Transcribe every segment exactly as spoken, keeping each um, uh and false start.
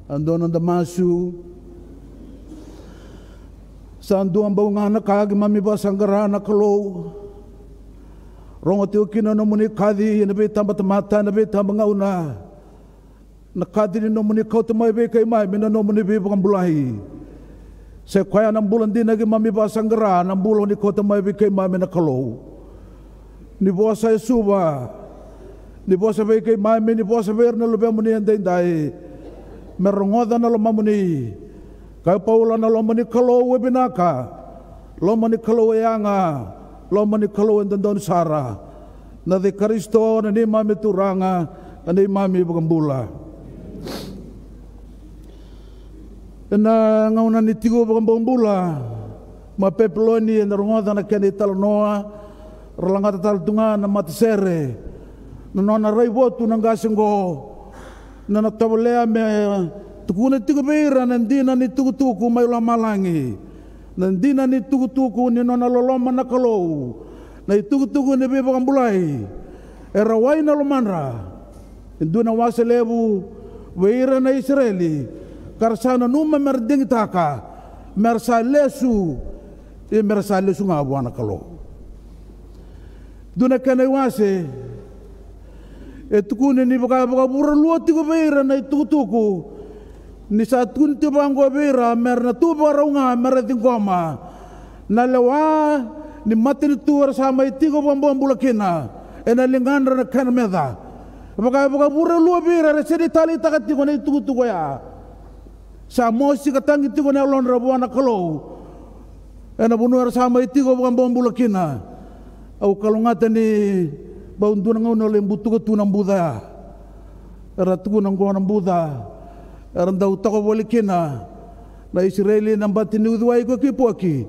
A dua na noda masu. Sa dua bau ga na ka keimami vakasaqara na Kalou. Rogo tiko kina na nomuni kaci ena veitabatamata, ena veitabagauna. Na kaci ni nomuni kauta mai vei keimami na nomuni veivakabulai. Sa i koya na bula dina keimami vakasaqara, na bula oni kauta mai vei keimami na Kalou. Ni vosa e Suva, ni vosa vei keimami, ni vosa vei ira na luvemuni edaidai. Me rogoca na lomamuni. Kaya o Paula, na loma ni Kalou e vinaka, loma ni Kalou e yaga, loma ni Kalou e dodonu sara. Na yaca i Karisito na neimami Turaga, na neimami iVakabula. Ena gauna ni tiko vakabobula mai Papiloni, eda rogoca na kena italanoa, ra lagata tale tu ga na matasere, na nona raivotu na qase oqo, na nona tovolea me tukuna tiko vei ira na dina ni tukutuku mai lomalagi, na dina ni tukutuku ni nona loloma na Kalou, na itukutuku ni veivakabulai. E rawai na lomadra. E dua na wase levu vei ira na Isireli, ka ra sa nanuma me ra digitaka me ra sa lesu, ia me ra sa lesu ga vua na Kalou. Dua na kena iwase e tukuni ni vaka, vakavuralua tiko vei ira na itukutuku ni sa tukuni tiko vaqo vei ira me ra na tu vakarau ga me ra ciqoma na lewa ni matanitu era sa mai tiko vakabobula kina ena ligadra na kena meca. Vaka, vakavuralua vei ira era sega ni taleitaka tiko na itukutuku oya. Sa mosi ka tagi tiko na yalodra vua na Kalou ena vanua era sa mai tiko vakabobula kina. Au kalougata ni bau dua na gauna au lai butuka tu na buca ya. Era tukuna oqo na buca era dau toka voli kina na Isireli na bati ni uciwai ko Kipoki,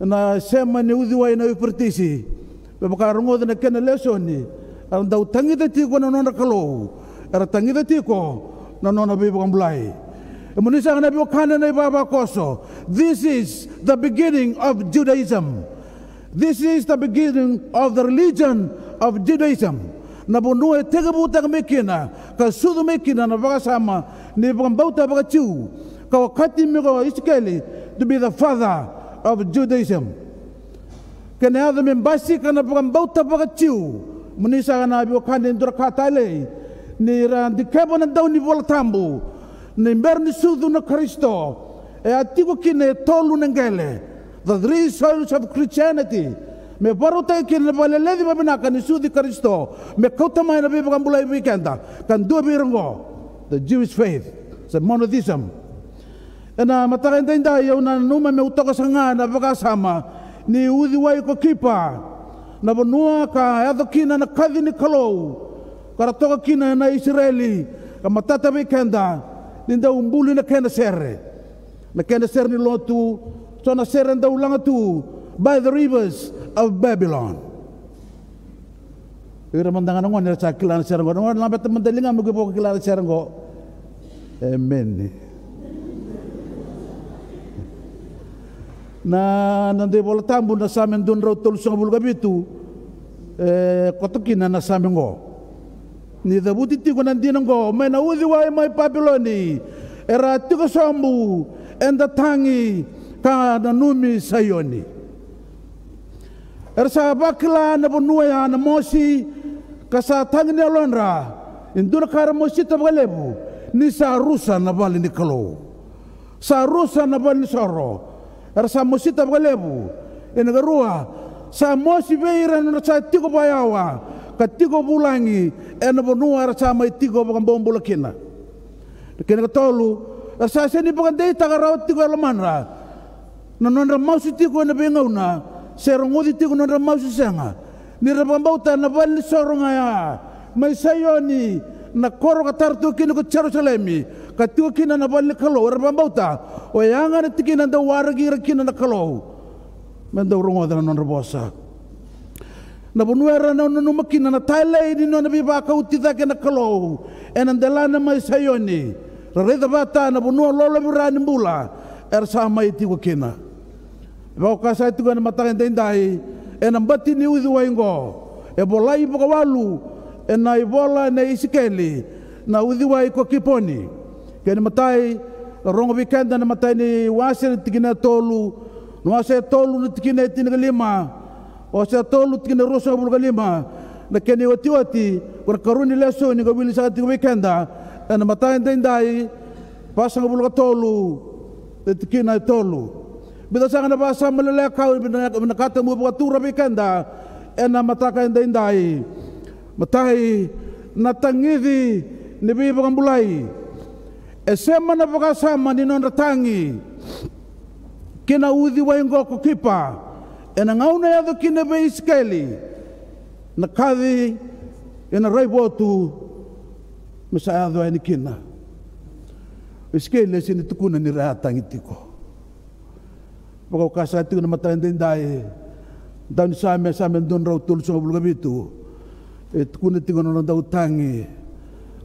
na sema ni uciwai na Uferetisi. Me vaka rogoca na kena lesoni, era dau tagica tiko na nodra Kalou, era tagica tiko na nona veivakabulai. E moni saka na veiwekani na ivavakoso, this is the beginning of Judaism. This is the beginning of the religion of Judaism. Na vanua e tekivutaka mai kina ka sucu mai kina na vakasama ni vakabauta vakaJiu, ka okati mai ko Isikeli to be the father of Judaism. Kena yaco me basika na vakabauta vakaJiu. Moni saka na veiwekani, dua na ka talei ni ra dikeva na dau ni Vola Tabu, ni bera ni sucu na Karisito, e a tiko kina e tolu na qele, the three soils of Christianity. Me vakarautaki kina na vakaleleci vavinaka ni sucu i Karisito, me kauta mai na veivakabulai vei keda. Ka dua vei ira oqo, the Jewish faith, the monotheism. Ena mataka edaidai au na nanuma meu toka sara ga na vakasama ni uciwai ko Kipa, na vanua ka yaco kina na kaci ni Kalou, ka ra toka kina na Isireli, ka matata vei keda ni dau buli na kena sere. Na kena sere ni lotu, so na sere dau laga tu, by the rivers of Babylon. Ira mada ga na gone era sa kila na sere oqo. Na gone, laveta mada ligamu ke o kila na sere oqo. Emeni. Na, na noda iVola Tabu na Same dua na drau tolusagavulu ka vitu, e koto kina na Same oqo. Ni cavuti tiko na dina oqo mai na uciwai mai Papiloni, era a tiko sobu, eda tagi ka nanumi Saioni. Era sa vakila na vanua ya na mosi, ka sa tagi na yalodra. E dua na ka era mosita vakalevu, ni sa rusa na vale ni Kalou. Sa rusa na valenisoro. Era sa mosita vakalevu. Ena karua, sa mosi vei ira na nodra sa tiko vakayawa ka tiko vulagi ena vanua era sa mai tiko vakabobula kina. Na kena katolu, era sa sega ni vakadeitaka rawa tiko e lomadra na nodra masu tiko ena veigauna, se rogoci tiko na nodra masu sega. Ni ra vakabauta na valenisoro ga ya mai Saioni, na koro ka tara tu kina ko Jerusalemi, ka tiko kina na vale ni Kalou. Era vakabauta oya ga na tikina dau waraki ira kina na Kalou me dau rogoca na nodra vosa. Na vanua era nanuma kina na talei ni nona veivakauti cake na Kalou ena delana mai Saioni. Ra raica vata na vanua lolovira ni bula era sa mai tiko kina. Vaka sa tiko ena mataka edaidai, ena bati ni uciwai oqo e volai vakawalu ena ivola nei Isikeli, na uciwai ko Kiponi. Kena imatai, na rogo vei keda na imatai ni wase na tikina e tolu, na wase e tolu na tikina e tinikalima, wase e tolu tikina e ruasagavulu ka lima. Na kena iotioti, ko na karua ni lesoni ka wili saka tiko vei keda ena mataka edaidai, vasagavulu ka tolu, na tikina e tolu. Vica saka na vakasama leleka au vina-, vinakata meu vakatura vei keda ena mataka edaidai. Matai, na tagici ni veivakabulai. E sema na vakasama ni nodra tagi ki na uciwai qo ko Kipa ena gauna e yaco kina vei Isikeli na kaci ena raivotu me sa yaco yani kina. Isikeli e sega ni tukuna ni ra a tagi tiko. Vakaukauwa saka tiko na mataka edaidai, dau ni Same, Same dua na drau tolusagavulu ka vitu. E tukuna tiko na nona dau tagi,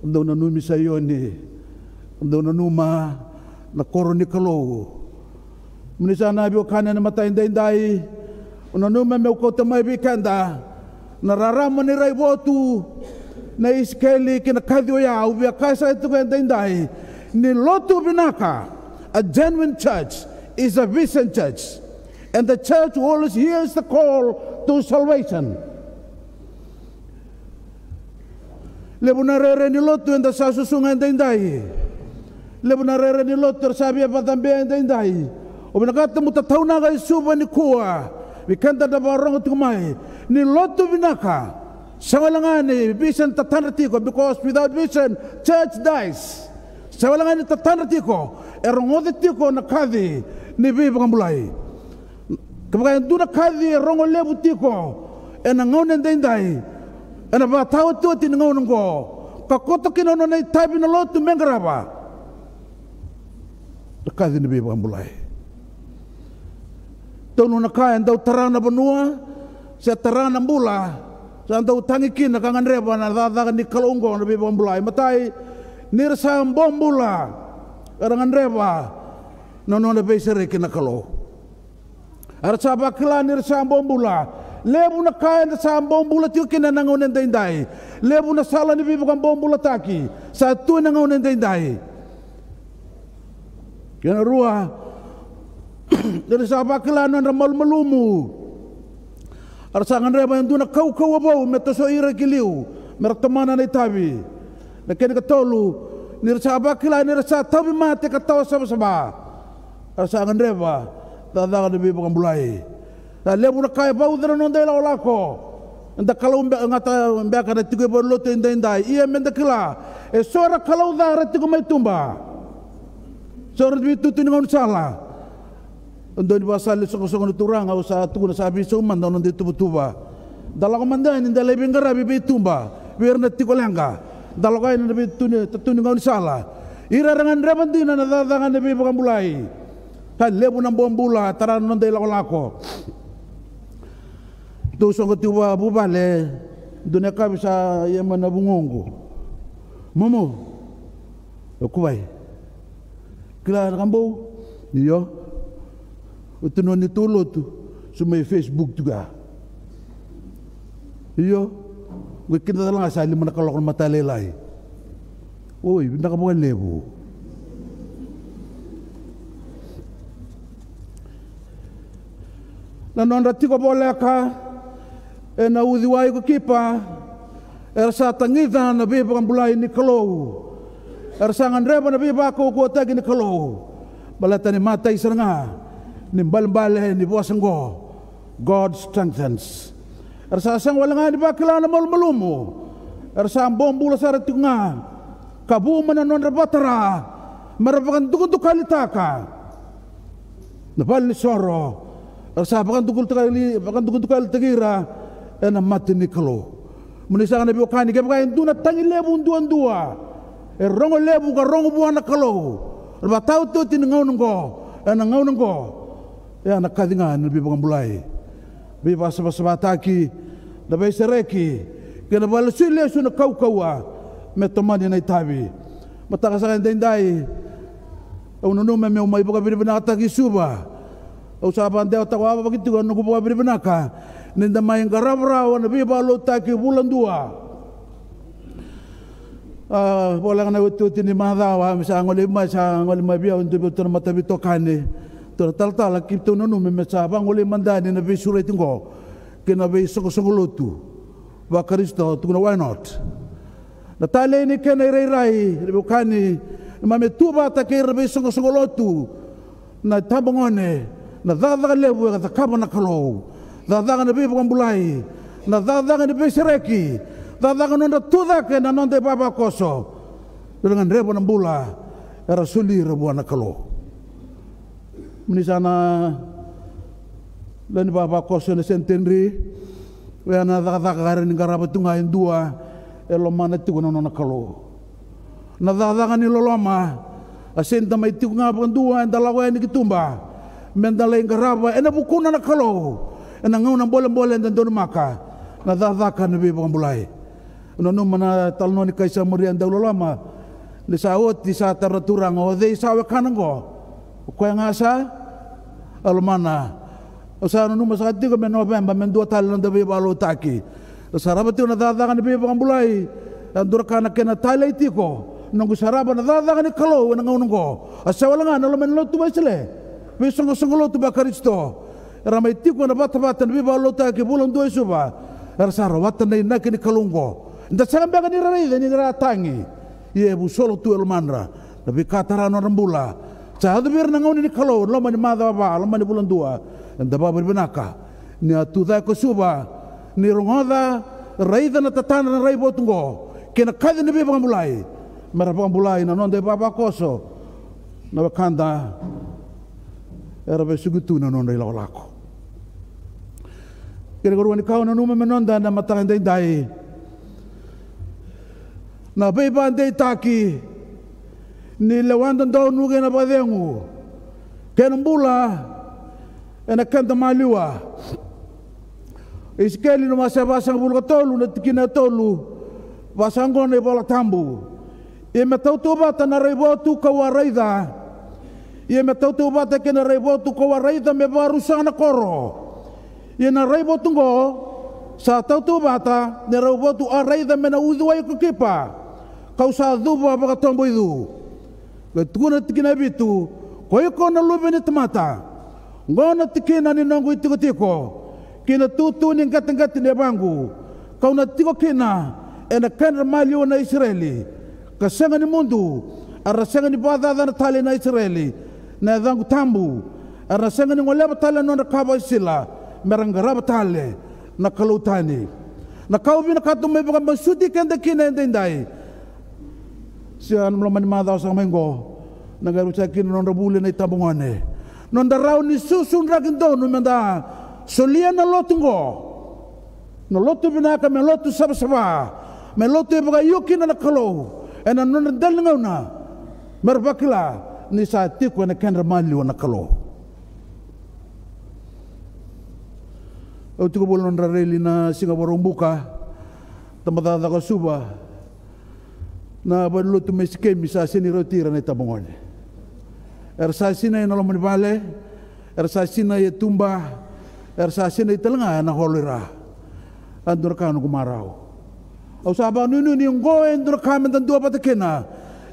dau nanumi Saioni, dau nanuma na koro ni Kalou. Mo ni sa na veiwekani ena mataka edaidai, o nanuma meu kauta mai vei keda na rarama ni raivotu nei Isikeli kei na kaci oya. Au via kaya saka tiko edaidai ni lotu vinaka, a genuine church is a vision church. And the church always hears the call to salvation. Levu na rere ni lotu eda sa susuga edaidai. Levu na rere ni lotu era sa via vakacabea edaidai. Au vinakata meu tataunaka i Suva nikua vei keda na vakarogo tiko mai, ni lotu vinaka sega wale ga ni vision tatadra tiko, because without vision, church dies. Sega wale ga ni tatadra tiko, e rogoca tiko na kaci ni veivakabulai. Kevaka e dua na kaci e rogo levu tiko ena gauna edaidai, ena vakataotioti ni gauna oqo, ka koto kina na nona itavi na lotu me qarava, na kaci ni veivakabulai. Donu na ka e dau tara na vanua se tara na bula, sa dau tagi kina ka gadreva na cakacaka ni Kalou oqo na veivakabulai. Matai, ni ra sa bobula, era gadreva na nona veisereki na Kalou. Era sa vakila ni ra sa bobula. Levu na ka eda sa bobula tiko kina ena gauna edaidai. Levu na sala ni veivakabobulataki sa tu ena gauna edaidai. Kena rua, ni ra sa vakila na nodra malumalumu. Era sa gadreva e dua na kaukauwa vou me tosoi ira ki liu, me ra tomana na itavi. Na kena ikatolu, ni ra sa vakila ni ra sa tauvimate ka tawa savasava, era sa gadreva cakacaka ni veivakabulai. Sa levu na ka e vauca na noda ilakolako. Eda kalou be-, gata beka na tiko e valenilotu edaidai. Ia meda kila, e so era kalou ca era tiko mai tuba. So era veitutu ni gaunisala. E dua ni vakasala ni soqosoqo ni Turaga, au sa tukuna sa veisau mada na noda ituvatuva. Da lako mada yani, da lai veiqaravi vei tuba, vei ira na tiko leqa. Da lako yani na veitutu ni, tatu ni gaunisala. Ira era gadreva dina na cakacaka ni veivakabulai. Ka levu na bobula tara na noda ilakolako. Tou soqo tiko vavuvale, dua na yakavi sa ia mai na vugoqu. Momo, o Kuvai. Kila na ka bau? Io. O tina ni tou lotu, su mai Facebook tu ga. Io. Qo kina tale ga sa lima na kaloko na matalailai. Oi, vinaka vakalevu. Na nodra tiko voleka ena uciwai ko Kipa, era sa tagica na veivakabulai ni Kalou. Era sa gadreva na veivakaukauwataki ni Kalou. Baleta ni matai sara ga ni balebale ni vosa oqo, God strengthens. Era sa sega wale ga ni vakila na malumalumu. Era sa bobula sara tiko ga ka vu mai na nodra vatara me ra vakadukadukalitaka na valenisoro. Era sa vakadukadukali-, vakadukadukalitaki ira ena mata ni Kalou. Mo ni saka na veiwekani, kevaka e dua na tagi levu duadua e rogo levu ka rogo vua na Kalou, na vakataotioti ni gauna oqo, ena gauna oqo, e a na kaci ga na veivakabulai, veivakasavasavataki, na veisereki kei na vakalesui lesu na kaukauwa me tomani na itavi. Mataka saka edaidai, au nanuma meu mai vakavinavinakataki Suva. Au sa vakadewataka wavaki tiko na noqu vakavinavinaka ni da mai qarava rawa na veivakalotutaki vula dua. A voleka na iotioti ni macawa me sa gole mai, sa gole mai vei au e dua vei ratou na mataveitokani, ratou na talatala, keitou nanuma me sa vagolei mada yani na veisureti oqo kei na veisoqosoqo lotu vaKarisito, tukuna why not. Na talei ni kena irairai, na veiwekani, neimami tu vata kei ira na veisoqosoqo lotu, na itabagone, na cakacaka levu e cakava na Kalou. Cakacaka na veivakabulai, na cakacaka ni veisereki, cakacaka na nodra tucake na noda ivavakoso. Era gadreva na bula era soli ira vua na Kalou. Mani sa na lewe ni vavakoso ena Centenary, oya na cakacaka era ni qarava tu ga e dua e lomana tiko na nona Kalou. Na cakacaka ni loloma, a sega ni da mai tiko ga vakadua, eda lako yani ki tuba me da lai qarava ena vukuna na Kalou ena gauna bolebole eda donumaka na cakacaka ni veivakabulai. Au nanuma na talanoa ni kai Samaria dauloloma, ni sa oti sa taro na Turaga, o cei sa wekana oqo? O koya ga sa a lomana. Au sa nanuma saka tiko me Noveba me dua tale na noda veivakalotutaki. Au sarava tiko na cakacaka ni veivakabulai, a dua na ka na kena talei tiko. Noqu sarava na cakacaka ni Kalou ena gauna oqo, a sega wale ga na loma ni lotu Wesele, veisoqosoqo lotu vaKarisito. Era mai tiko ena vatavata ni veivakalotutaki Vula Dua e Suva. Era sa rawata na inaki ni Kalou oqo. Eda sega beka ni ra raica ni ra tagi, ia e vusolo tu e lomadra na veika tara na nodra bula. Sa yaco vei ira na gauna ni Kalou, loma ni macawa va, loma ni Vula Dua. Eda vakavinavinaka ni a tucake ko Suva, ni rogoca, raica na tatadra na raivotu oqo kei na kaci ni veivakabulai, me ra vakabulai na noda ivavakoso, na wekada era vesuki tu na nodra ilakolako. Kena ikarua ni ka au nanuma me noda ena mataka edaidai, na veivakadeitaki ni lewa dodonu kei na vakacegu kei na bula ena keda maliwa. Isikeli na wase vasagavulu ka tolu, na tikina e tolu, vaka oqo na iVola Tabu: Ia me tautauvata na raivotu ka'u a raica, ia me tautauvata kei na raivotu ka'u a raica me vakarusaga na koro. Ia na raivotu oqo sa tautauvata ni raivotu a raica mai na uciwai ko Kipa, ka'u sa cuva vakatoboicu. Qai tukuna na tikina e vitu: Ko iko na luve ni tamata, oqo na tikina ni noqu itikotiko, ki na tutu ni qeteqete ni yavaqu, ka'u na tiko kina ena kedra maliwa na Isireli, ka sega ni mudu, era na sega ni vakacacana tale na Isireli na yacaqu tabu, era na sega ni goleva tale na nodra ka vakasisila, me ra qarava tale na kalou tani. Na ka au vinakata meu vakamasuti keda kina edaidai, se a na loma ni macawa saka mai oqo, na qai rusa kina na nodra vuli na itabagone. Noda rawa ni susudraki donu meda solia na lotu oqo, na lotu vinaka, me lotu savasava, me lotu e vakaio kina na Kalou ena nodra dela ni gauna, me ra vakila ni sa tiko ena kedra maliwa na Kalou. Au tiko voli nodra reli na siga Vakaraubuka, tabacakacaka o Suva, na valenilotu mai Sikemi sa sega ni rauti ira na itabagone. Era sa sinai ena loma ni vale, era sa sinai e tuba, era sa sinai tale ga ena holo i ra. A dua na ka noqu marau. Au sa vakanuinui ni oqo e dua na ka meda duavata kina.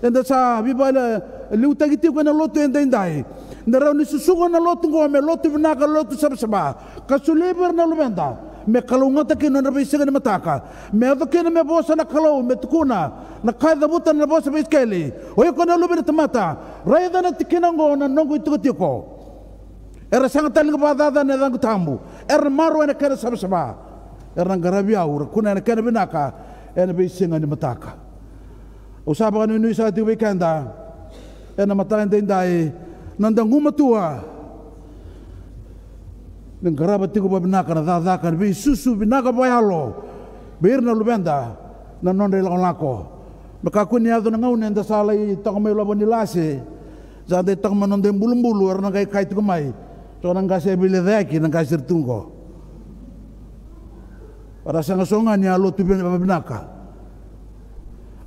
Eda sa veivakaliutaki tiko ena lotu edaidai. Da rawa ni susuga na lotu oqo me lotu vinaka, lotu savasava, ka solia vei ira na luveda me kalougata kina na nodra veisiga ni mataka, me yaco kina me vosa na Kalou, me tukuna na ka e cavuta na vosa vei Isikeli: O iko na luve ni tamata, raica na tikina oqo na noqu itikotiko. Era sega tale ni vakacacana na yacaqu tabu, era na maroroya na kena savasava. Era na qaravi au, ra kunea na kena vinaka ena veisiga ni mataka. Au sa vakanuinui saka tiko vei keda ena mataka edaidai, na noda gumatua ni qarava tiko vakavinaka na cakacaka ni veisusu vinaka vakayalo vei ira na luveda na nodra ilakolako. Me kakua ni yaco na gauna eda sa lai toka mai lova ni lase, sa dai toka mai na noda ibulubulu, era na qai kaya tiko mai: So na qase e veilecayaki na qase era tu oqo. Era sega so ga ni a lotu vina-, vinaka.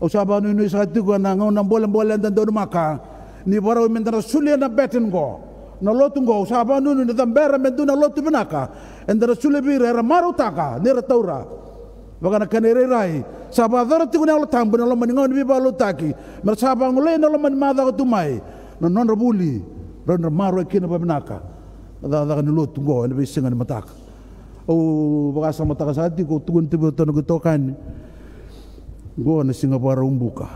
Au sa vakanuinui saka tiko ena gauna bolebole eda donumaka, ni vakarau meda na solia na bete oqo, na lotu oqo. Au sa vakanuinui ni cabera me dua na lotu vinaka eda na solia vei ira era marautaka ni ra taura. Vaka na kena irairai, Sa vakayacora tiko na Yalo Tabu ena loma ni gauna ni veivakalotutaki, me ra sa vagolei ena loma ni macawa tu mai na nodra vuli, ra na maroroya kina vakavinaka na cakacaka ni lotu oqo ena veisiga ni mataka. Au vakasamataka saka tiko, au tukuna tiko vei iratou na noqu itokani, oqo na siga Vakaraubuka.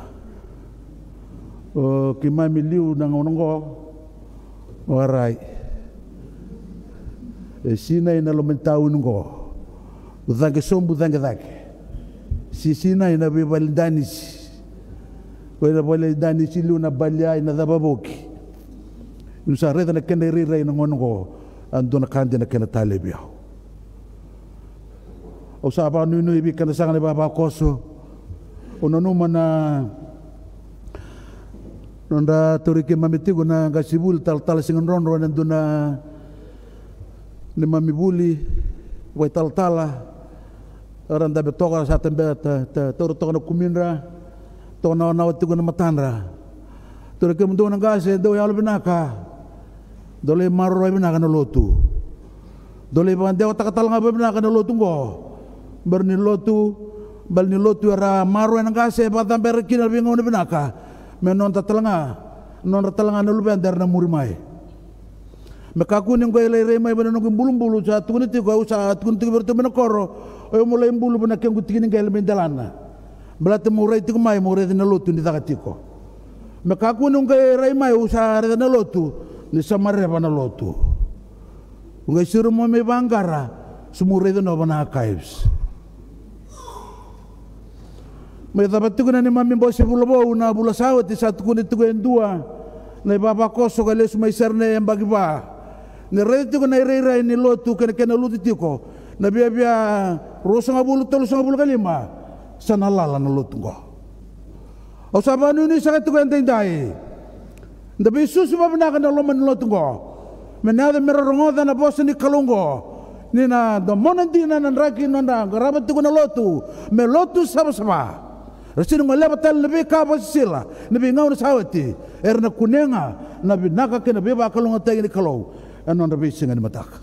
O keimami liu na gauna oqo, o Arai. E sinai na loma ni tauni oqo. O caqe sobu, caqe cake. Sisinai na veivale danisi. Ko ira na vale danisi liu na Baliai, na Cavavoki. Niu sa raica na kena irairai na gauna oqo, a dua na ka dina kena talevi au. Au sa vakanuinui vei keda saka na ivavakoso. Au nanuma na nodra tauri keimami tiko na qasenivuli, talatala Sigadrodro, ena dua na neimami vuli vakaitalatala. Era dabe toka, sa tabe, ta, ta, taura toka na kumidra, toka na wanawa tiko na matadra. Tauri kemudou na qase, dou yalovinaka. Dou lai maroroya vinaka na lotu. Dou lai vakadewataka tale ga vakavinaka na lotu oqo. Bera ni lotu, bale ni lotu era maroroya na qase, vakacabera kina na veigauna vinaka. Me nodra tale ga, nodra tale ga na luveda era na muri mai. Me kakua ni qai rairai mai vei na noqu ibulubulu, sa tukuna tiko, au sa tukuna tiko vei iratou mai na koro, o yau meu lai bulu vei na kequ tiki ni qele mai delana. Baleta meu rai tiko mai, meu raica na lotu ni caka tiko. Me kakua ni qai rai mai, au sa raica na lotu, ni sa mareva na lotu. Au qai siro mai me vaqara, sa meu raica nova na archives. Mai cava tiko na neimami bose vula vou na vula sa oti, sa tukuni tiko e dua na ivavakoso ka lesu mai Sydney e yabaki va. Ni raica tiko na irairai ni lotu kei na kena lutu tiko na viavia ruasagavulu, tolusagavulu ka lima, sa na lala na lotu oqo. Au sa vakanuinui saka tiko edaidai. Da veisusu vakavinaka na loma ni lotu oqo. Me na yaco me ra rogoca na vosa ni Kalou oqo. Ni na domona dina na draki nodra qarava tiko na lotu. Me lotu savasava. Ra sega ni goleva tale na veika vakasisila, na veigauna sa oti. Era na kunea ga na vinaka kei na veivakalougatataki ni Kalou ena nodra veisiga ni mataka.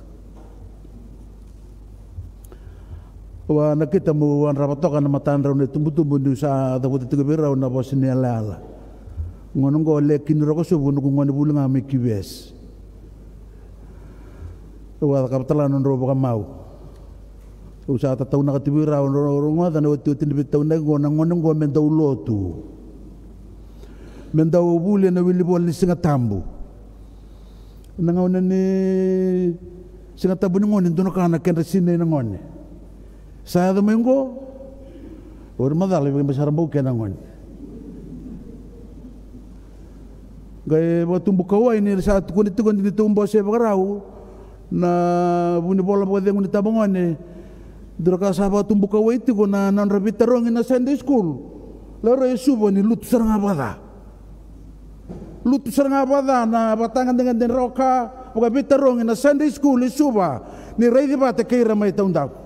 Au a nakita meu yadrava toka na matadrau na itubutubu niu sa cavuta tiko vei rau na vosa ni yalayala. Gauna oqo o Leki ni Rokosovu, noqu gonevuli ga mai Q V S. Au a cakava tale ga nodrau vakamau. Au sa tataunaka tiko vei rau, rau rogoca na iotioti ni veitataunaki oqo, na gone oqo me dau lotu. Me dau vuli ena wilivola ni Siga Tabu. Na gauna ni Siga Tabu ni gone, dua na ka na kedra sinai na gone. Sa yaco mai oqo. Ori macala, vei kemuni sa ra bau kena gone. Qai vakatubu kauwai ni ra sa tukuni tiko ni neitou bose vakarau na vunivola vakacegu ni tabagone. Dua na ka sa vakatubu kauwai tiko na nodra veitarogi na Sunday school. Lai rau e Suva ni lutu sara ga vakaca. Lutu sara ga vakaca na vakatagedegede ni rawa ka vakaveitarogi na Sunday school i Suva, ni raici vata kei ira mai taudaku.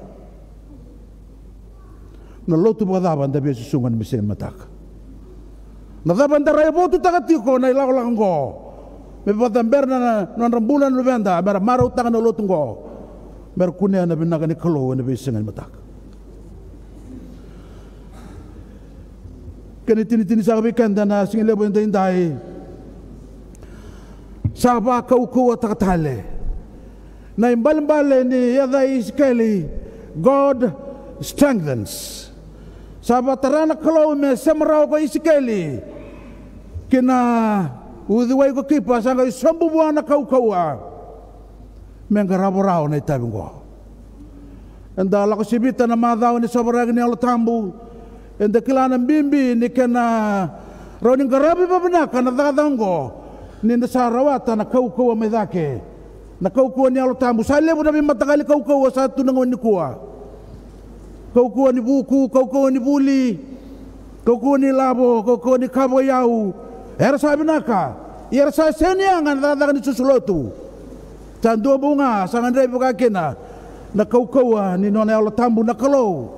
Na lotu vakacava eda via susuga ena veisiga ni mataka? Na cava eda rai votutaka tiko na ilakolako oqo me vakacabera na nodra bula na luveda, me ra marautaka na lotu oqo, me ra kunea na vinaka ni Kalou ena veisiga ni mataka? Kena itinitini saka vei keda na siga levu edaidai. Sa vakaukauwataka tale na ibalebale ni yaca i Isikeli, God strengthens. Sa vakatara na Kalou me sema rawa ko Isikeli ki na uciwai ko Kipa, sa qai sobu vua na kaukauwa me qarava rawa na itavi oqo. Eda lako sivita na macawa ni sovaraki ni Yalo Tabu. Eda kila na bibi ni kena rawa ni qaravi vakavinaka na cakacaka oqo ni da sa rawata na kaukauwa mai cake, na kaukauwa ni Yalo Tabu. Sa levu na veimataqali kaukauwa sa tu na gauna nikua. Kaukauwa ni vuku, kaukauwa ni vuli, kaukauwa ni lavo, kaukauwa ni ka vakaiyau. Era sa vinaka, ia era sa sega ni yaga ena cakacaka ni susu lotu. Sa dua bau ga sa gadrevi vaka kina na kaukauwa ni nona Yalo Tabu na Kalou.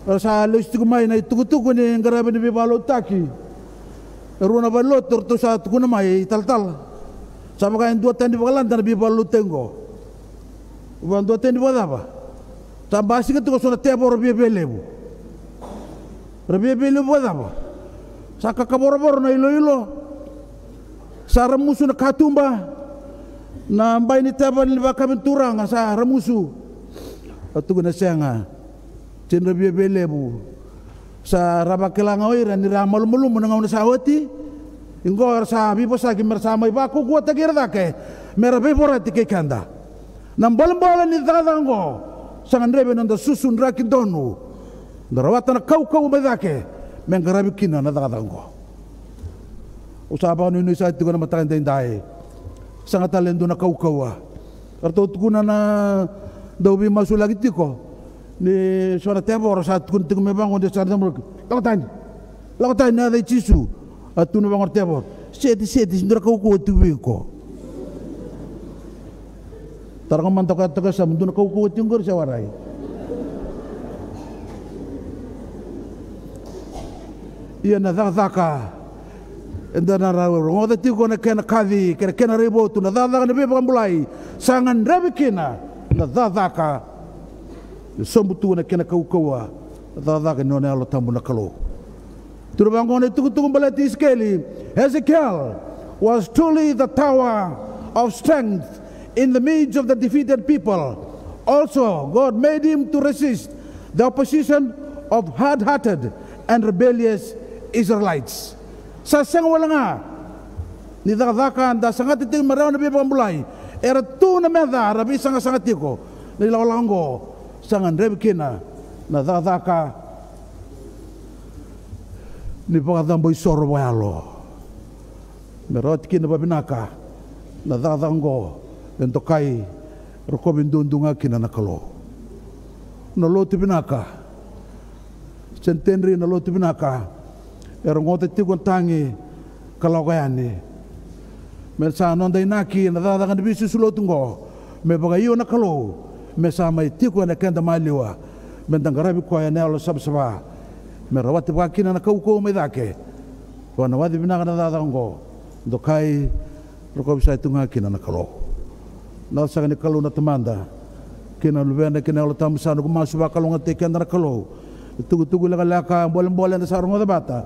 Era sa lesu tiko mai na itukutuku ni qaravi ni veivakalotutaki. E rua na valenilotu eratou sa tukuna mai, talatala, sa vaka e duatani vakalada na veivakalotutaki oqo. Vakaduatani vakacava? Sa basika tiko so na tevoro viavialevu. Ra via veilevu vakacava? Sa kakavorovoro na iloilo. Sa ramusu na katuba. Na bai ni tevoro ni vakavinavinaka turaga sa ramusu. A tukuna sega. Sega ni ra via veilevu. Sa ra vakila ga o ira ni ra malumalumu na gauna sa oti. Iqo era sa veivosaki me ra sa mai vakaukauwataki ira cake me ra veivorati kei keda. Na bolebole ni cakacaka oqo sa gadrevi na noda susu draki donu. Da rawata na kaukauwa mai cake me qaravi kina na cakacaka oqo. Au sa vakanuinui saka tiko na mataka edaidai. Sega tale e dua na kaukauwa. Ratou tukuna na dau veimasulaki tiko ni so na tevoro sa tukuna tiko me vaqo de sa na tamuruki. Lako tani. Lako tani na yaca i Jisu. A tukuna vaqo na tevoro. Seti, seti, se dua na kaukauwa tu vei iko. Tara ga mada ko ya toka sa dua na kaukauwa tiko qori se warai. Ia na cakacaka eda na rogoca tiko na kena kaci kei na kena raivotu na cakacaka ni veivakabulai sa gadrevi kina na cakacaka e sobu tu na kena kaukauwa na cakacaka ni nona Yalo Tabu na Kalou. Tukuna vaqo na itukutuku baleti Isikeli, Ezekiel was truly the tower of strength in the midst of the defeated people. Also, God made him to resist the opposition of hard-hearted and rebellious Israelites. Sa sega wale ga ni cakacaka da sagata tiko me rawa na veivakabulai, era tu na meca ra veisagasaga tiko na ilakolako oqo. Sa gadrevi kina na cakacaka ni vakacabo isoro vakayalo me rawati kina vavinaka na cakacaka oqo. E dokai, rokovi duadua ga kina na Kalou. Na lotu vinaka, Centenary na lotu vinaka, e rogoca tiko na tagi ka lako yani. Me sa noda inaki na cakacaka ni veisusu lotu oqo, me vakaio na Kalou, me sa mai tiko ena keda maliwa, me da qaravi koya ena yalo savasava, me rawati vaka kina na kaukauwa mai cake. Vaka na waci vinaka na cakacaka oqo, dokai, rokovi sa tu ga kina na Kalou. Na saka ni Kalou na Tamada kei na Luvena kei na Yalo Tabu sa noqu masu vakalougatataki keda na Kalou. Tukutuku lekaleka bolebole eda sa rogoca vata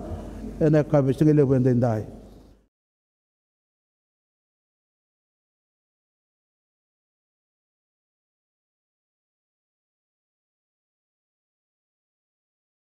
ena yakavi siga levu edaidai.